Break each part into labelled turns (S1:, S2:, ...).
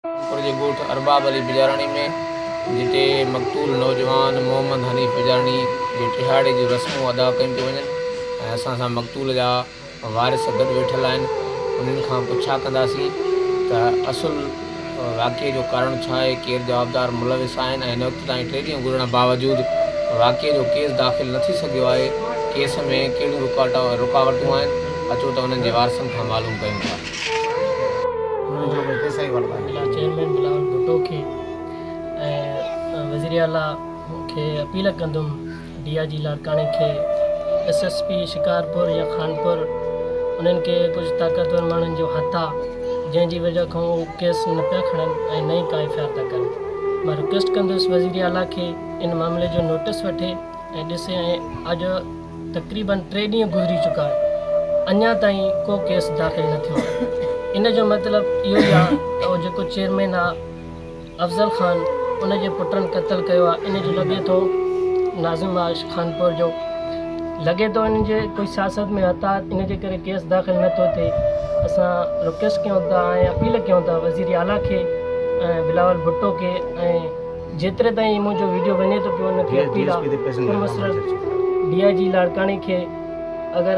S1: خانپور جي ڳوٺ ارباب علي بجاراڻي ۾ جتي مقتول نوجوان محمد حنيف بجاراڻي جي ٽهاڙي جون رسمون ادا ڪيون پيون وڃن ۽ اسان سان مقتول جا وارث گڏ ويٺل آهن انهن کان پڇا ڪنداسين ته اصل واقعي جو ڪارڻ ڇا آهي ڪير جوابدار ملوث آهن ۽ هن وقت تائين ٽي ڏينهن گذرڻ باوجود واقعي جو ڪيس داخل نه ٿي سگهيو آهي ڪيس ۾ ڪهڙيون رڪاوٽون آهن اچو ته انهن جي وارثن کان معلوم ڪيون ٿا.
S2: چيئرمين بلاول ڀٽو کي ۽ وزير اعليٰ کي اپيل ڪندم ڊي I جي لاڙڪاڻي کي ايس ايس پي شڪارپور يا خانپور انهن کي ڪجهه طاقتور ماڻهن جو هٿ آ جنهن جي وجه کان هو ڪيس نه پيا کڻن ۽ نه ئي ڪا ايف I R ٿا ڪن مان رڪويسٽ ڪندس وزير اعليٰ کي ان معاملي جو نوٽس وٺي ۽ ڏسي ۽ اڄ تقريبن ٽي ڏينهن گذري چڪا آهن اڃا تائين ڪو ڪيس داخل نه ٿيو آهي ان جو مطلب اهو ئي آهي ته اهو جيڪو چيئرمين آهي افضل خان ان جي پٽن قتل ڪيو آهي ان جو لڳي ٿو ناظم آهي خانپور جو لڳي ٿو ان جي ڪوئي سياست ۾ هٿ آهي ان جي ڪري ڪيس داخل نه ٿو ٿئي اسان رڪويسٽ ڪيون ٿا ۽ اپيل ڪيون ٿا وزير اعليٰ کي ۽ بلاول ڀٽو کي ۽ جيتري تائين هي منهنجو ويڊيو وڃي ٿو پيو ان کي اپيل آ پرمسرت ڊي I جي لاڙڪاڻي کي اگر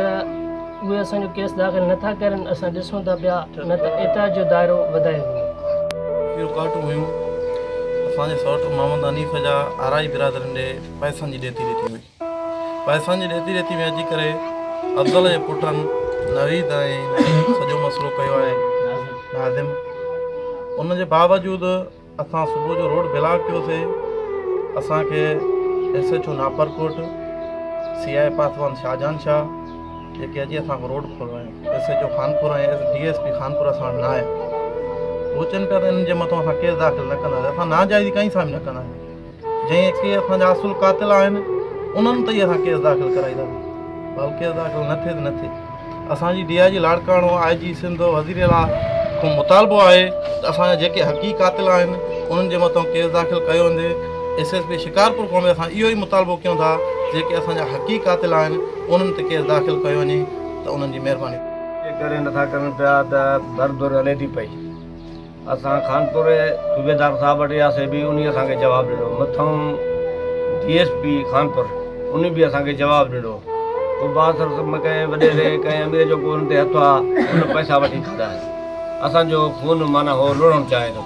S2: اهي اسان جو ڪيس داخل نه ٿا ڪرن اسان ڏسون ٿا پيا نه ته احتجاج جو دائرو وڌايو ويندو.
S3: رڪاوٽون هيون اسان جي سئوٽ محمد حنيف جا آرائي برادرين ڏي پئسن جي ڏيتي ليتي هئي پئسن جي ڏيتي ليتي ۾ اچي ڪري افضل جي پٽن نويد ۽ سڄو مسئلو ڪيو آهي ناظم ان جي باوجود اسان صبح جو روڊ بلاڪ ڪيوسي اسان کي S H O Naparkot C I Paswan Shahjahan Shah جيڪي اچي اسان کي road کولرايو S H O Khanpur ۽ D S P Khanpur اسان وٽ نه آيا هو چون پيا ته انهن جي مٿان اسان ڪيس داخل نه ڪنداسين اسان ناجائزي ڪنهن سان به نه ڪندا آهيون جنهن ڪي اسان جا اصل قاتل آهن انهن تي ئي اسان ڪيس داخل ڪرائينداسين ڀل ڪيس داخل نه ٿئي ته نه ٿئي اسان جي ڊي I جي لاڙڪاڻو آء جي سنڌ وزير اعليٰ کان مطالبو آهي ته اسان جا جيڪي حقي قاتل آهن انهن جي مٿان ڪيس داخل ڪيو وڃي ايس ايس پي شڪارپور کان به اسان اهو ئي مطالبو ڪيون ٿا جيڪي اسان جا حقي قاتل آهن انهن تي ڪيس داخل ڪيو وڃي ته انهن جي مهرباني.
S4: جي ڪري نٿا ڪرن پيا ته ڀر ڌر هلي ٿي پئي. اسان خانپور صوبيدار صاحب وٽ وياسي به انهي اسان کي جواب ڏنو مٿئون ڊي ايس پي خانپور انهي به اسان کي جواب ڏنو ڪو بااثر ڪنهن وڏيري ڪنهن امير جو ڪو ان تي هٿ آ ان پئسا وٺي کاڌا آهن اسان جو خون معنيٰ هو لوڙهڻ چاهي ٿو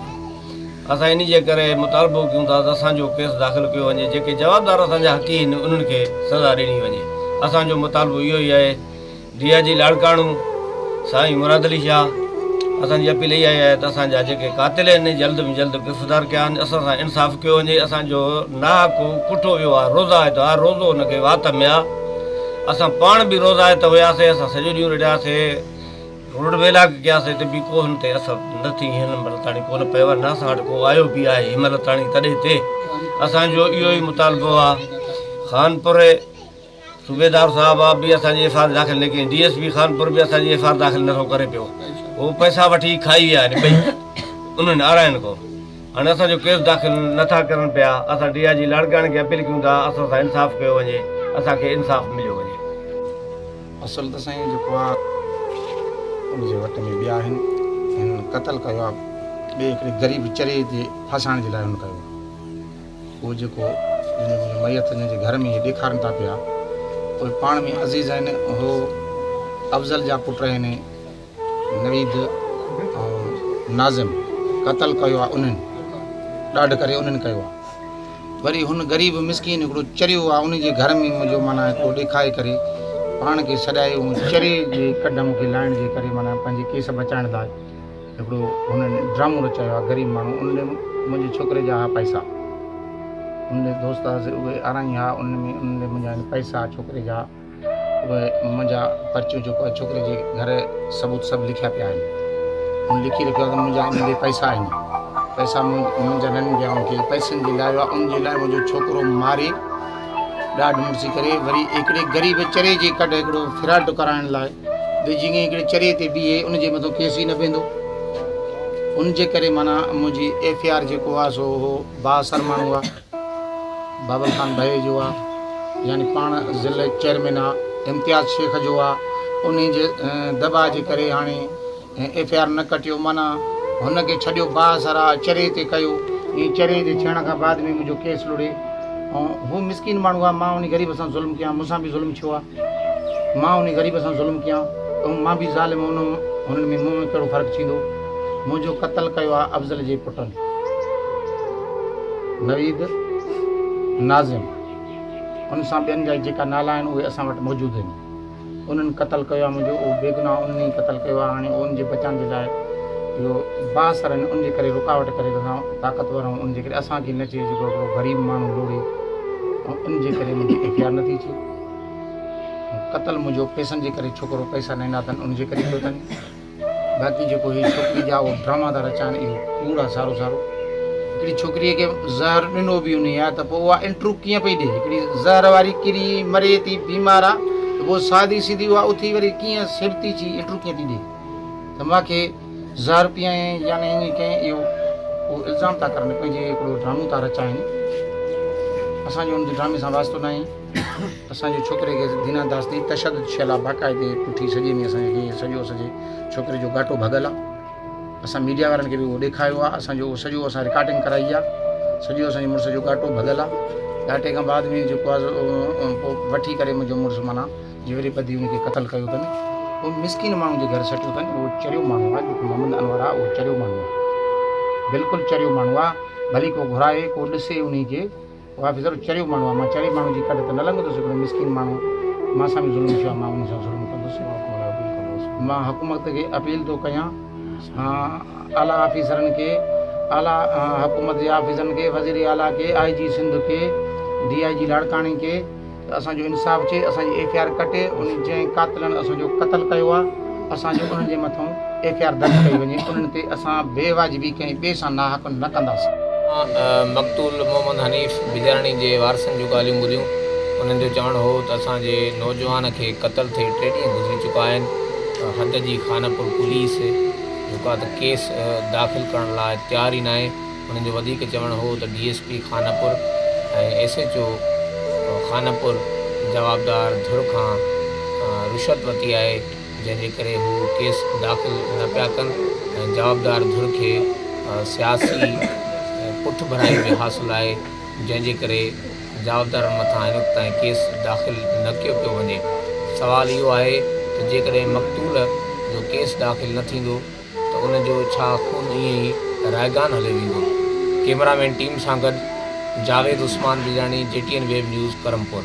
S4: اسان انهي جي ڪري مطالبو ڪيون ٿا ته اسان جو ڪيس داخل ڪيو وڃي جيڪي جوابدار اسان جا حقي آهن انهن کي سزا ڏني وڃي اسان جو مطالبو اهو ئي آهي ڊي I جي لاڙڪاڻو سائين مراد علي شاهه اسان جي اپيل اها آهي ته اسان جا جيڪي قاتل آهن جلد ۾ جلد گرفتار ڪيا وڃن اسان سان انصاف ڪيو وڃي اسان جو ناحق ڪٺو ويو آهي روزائت آهي روزو ان کي وات ۾ آهي اسان پاڻ به روزائت هياسي اسان سڄو ڏينهن رڙياسي روڊ ويلاڪ ڪياسي ته به ڪو هن تي اثر نه ٿي هن مهل تاڻي ڪو نه پيو آهي نه اسان وٽ ڪو آيو به آهي هن مهل تاڻي تڏي تي اسان جو اهو ئي مطالبو آهي خانپور صوبيدار صاحب آ به اسان جي ايف آر داخل نه ڪئي ڊي ايس پي خانپور به اسان جي ايف آر داخل نٿو ڪري پيو هو پئسا وٺي کائي ويا آهن ٻئي انهن آرائن کان هاڻي اسان جو ڪيس داخل نٿا ڪرن پيا اسان ڊي I جي لاڙڪاڻي کي اپيل ڪيون ٿا اسان سان انصاف ڪيو وڃي اسان کي انصاف مليو وڃي.
S5: اصل ته سائين جيڪو آ ان جي وٽ ۾ ٻيا آهن هن قتل ڪيو آ ٻئي هڪڙي غريب چري جي ڦاسائڻ جي لاء هن ڪيو آ. اهو جيڪو جنهن جو ميت جنهن جي گهر ۾ اهي ڏيکارن ٿا پيا اهي پاڻ ۾ عزيز آهن هو افضل جا پٽ آهن نويد ۽ ناظم قتل ڪيو آهي انهن ڏاڍ ڪري انهن ڪيو آهي وري هن غريب مسڪين هڪڙو چريو آهي ان جي گهر ۾ منهنجو معنيٰ هڪڙو ڏيکائي ڪري پاڻ کي سڏائي چري جي ڪڍ مون کي لائڻ جي ڪري معنيٰ پنهنجي ڪيس بچائڻ لاء هڪڙو هنن ڊرامو رچايو آهي غريب ماڻهو ان ڏي منهنجي ڇوڪري جا ها پئسا ان ڏي دوست ها سي اهي آرائين ها ان ۾ ان ڏي منهنجا آهن پئسا ڇوڪري جا اهي منهنجا پرچيون جيڪو آهي ڇوڪري جي گهر ثبوت سڀ لکيا پيا آهن ان لکي رکيو آهي ته منهنجا ان ڏي پئسا آهن پئسا منهنجا نه ڏيا ان کي پئسن جي لاء ان جي لاء منهنجو ڇوڪرو ماري ڏاڍ مڙسي ڪري وري هڪڙي غريب چري جي ڪڍ هڪڙو فراڊ ڪرائڻ لاء به جيئن هڪڙي چري تي بيهي ان جي مٿو ڪيس ئي نه پيندو ان جي ڪري معنيٰ منهنجي ايف I R جيڪو آ سو هو بااثر ماڻهو آ بابل خان ڀئي جو آ يعني پاڻ ضلعي چيئرمين آ امتياز شيخ جو آ انهي جي دٻاء جي ڪري هاڻي ايف I R نه ڪٽيو معنيٰ هن کي ڇڏيو بااثر آ چري تي ڪيو ائين چري جي ٿيڻ کان بعد ۾ منهنجو ڪيس لڙي ۽ هو مسڪين ماڻهو آ مان انهي غريب سان ظلم ڪيان مون سان به ظلم ٿيو آ مان انهي غريب سان ظلم ڪيان ۽ مان به ظالم ان هنن ۾ مون ۾ ڪهڙو فرق ٿيندو منهنجو قتل ڪيو آ افضل جي پٽن نويد ناظم ان سان ٻين جا جيڪا نالا آهن اهي اسان وٽ موجود آهن. انهن قتل ڪيو آهي منهنجو اهو بيگناهه انهن ئي قتل ڪيو آهي هاڻي ان جي بچائڻ جي لاء اهو بااثر آهن ان جي ڪري رڪاوٽ ڪري ته اسان طاقتور آهيون ان جي ڪري اسان کي نه چئي جيڪو هڪڙو غريب ماڻهو لوڙي ۽ ان جي ڪري منهنجي ايف I R نٿي ٿئي قتل منهنجو پئسن جي ڪري ڇوڪرو پئسا نه ڏنا اٿن ان جي ڪري ڪيو اٿن باقي جيڪو هي ڇوڪري جا اهو ڊراما ٿا رچائن اهو ڪوڙ آ سارو سارو. هڪڙي ڇوڪريء کي زهر ڏنو به انهي آ ته پوء اها انٽرو ڪيئن پئي ڏي؟ هڪڙي زهر واري ڪري مري ٿي بيمار آ ته پوء سادي سيڌي اها اٿي وري ڪيئن سرتي ٿي انٽرو ڪيئن ٿي ڏي ته مان کي زهر پيائين يعني ائين ڪئين اهو اهو الزام ٿا ڪرن پنهنجي هڪڙو ڊرامو ٿا رچائن اسان جو ان ڊرامي سان واسطو ناهي. اسان جي ڇوڪري کي دينا داس تي تشدد ٿيل آ باقاعدي پٺي سڄي ۾ اسان کي سڄو اسان جي ڇوڪري جو ڳاٽو ڀڳل آ اسان ميڊيا وارن کي به اهو ڏيکايو آ اسان جو اهو سڄو اسان رڪارڊنگ ڪرائي آ سڄو اسان جي مڙس جو ڳاٽو ڀڳل آ ڳاٽي کان بعد ۾ جيڪو آ پوء وٺي ڪري منهنجو مڙس معنيٰ جيوري ٻڌي ان کي قتل ڪيو اٿن اهو مسڪين ماڻهو جي گهر سٽيو اٿن اهو چريو ماڻهو آ جيڪو محمد انور آ اهو چريو ماڻهو آ بلڪل چريو ماڻهو آ ڀلي ڪو گهرائي ڪو ڏسي انهي کي آفيسر چريو ماڻهو آهي، مان چرئي ماڻهو جي ڪڍ ته نه لنگهندس، هڪڙو مسڪين ماڻهو مان سان به ظلم ٿيو آهي، مان ان سان ظلم ڪندس. مان حڪومت کي اپيل ٿو ڪيان، اعليٰ آفيسرن کي، اعليٰ حڪومت جي آفيسرن کي، وزير اعليٰ کي، آء جي سنڌ کي، ڊي I جي لاڙڪاڻي کي ته اسان جو انصاف ٿئي، اسان جي ايف I R ڪٽي، ان جنهن قاتلن اسان جو قتل ڪيو آهي، اسان جو انهن جي مٿان ايف I R درج ڪئي وڃي، انهن تي اسان بي واجبي ڪنهن ٻئي سان ناحق نه ڪنداسين.
S1: مقتول محمد حنيف بجاراڻي جي وارثن جون ڳالهيون ٻڌيون، انهن جو چوڻ هو ته اسان جي نوجوان کي قتل ٿئي ٽي ڏينهن گذري چڪا آهن، حد جي خانپور پوليس جيڪو آهي ته ڪيس داخل ڪرڻ لاء تيار ئي ناهي. انهن جو وڌيڪ چوڻ هو ته D S P Khanpur ۽ S H O Khanpur جوابدار ڌر کان رشوت ورتي آهي جنهن جي ڪري هو ڪيس داخل نه پيا ڪن ۽ جوابدار ڌر کي سياسي پٺڀرائي به حاصل آهي جنهن جي ڪري جوابدارن مٿان هن وقت تائين ڪيس داخل نه ڪيو پيو وڃي سوال اهو آهي ته جيڪڏهن مقتول جو ڪيس داخل نه ٿيندو ته ان جو ڇا خون ائين ئي رائيگان هليو ويندو؟ ڪئميرا مين ٽيم سان گڏ Javed Usman Bijani, G T N web news, Karampur.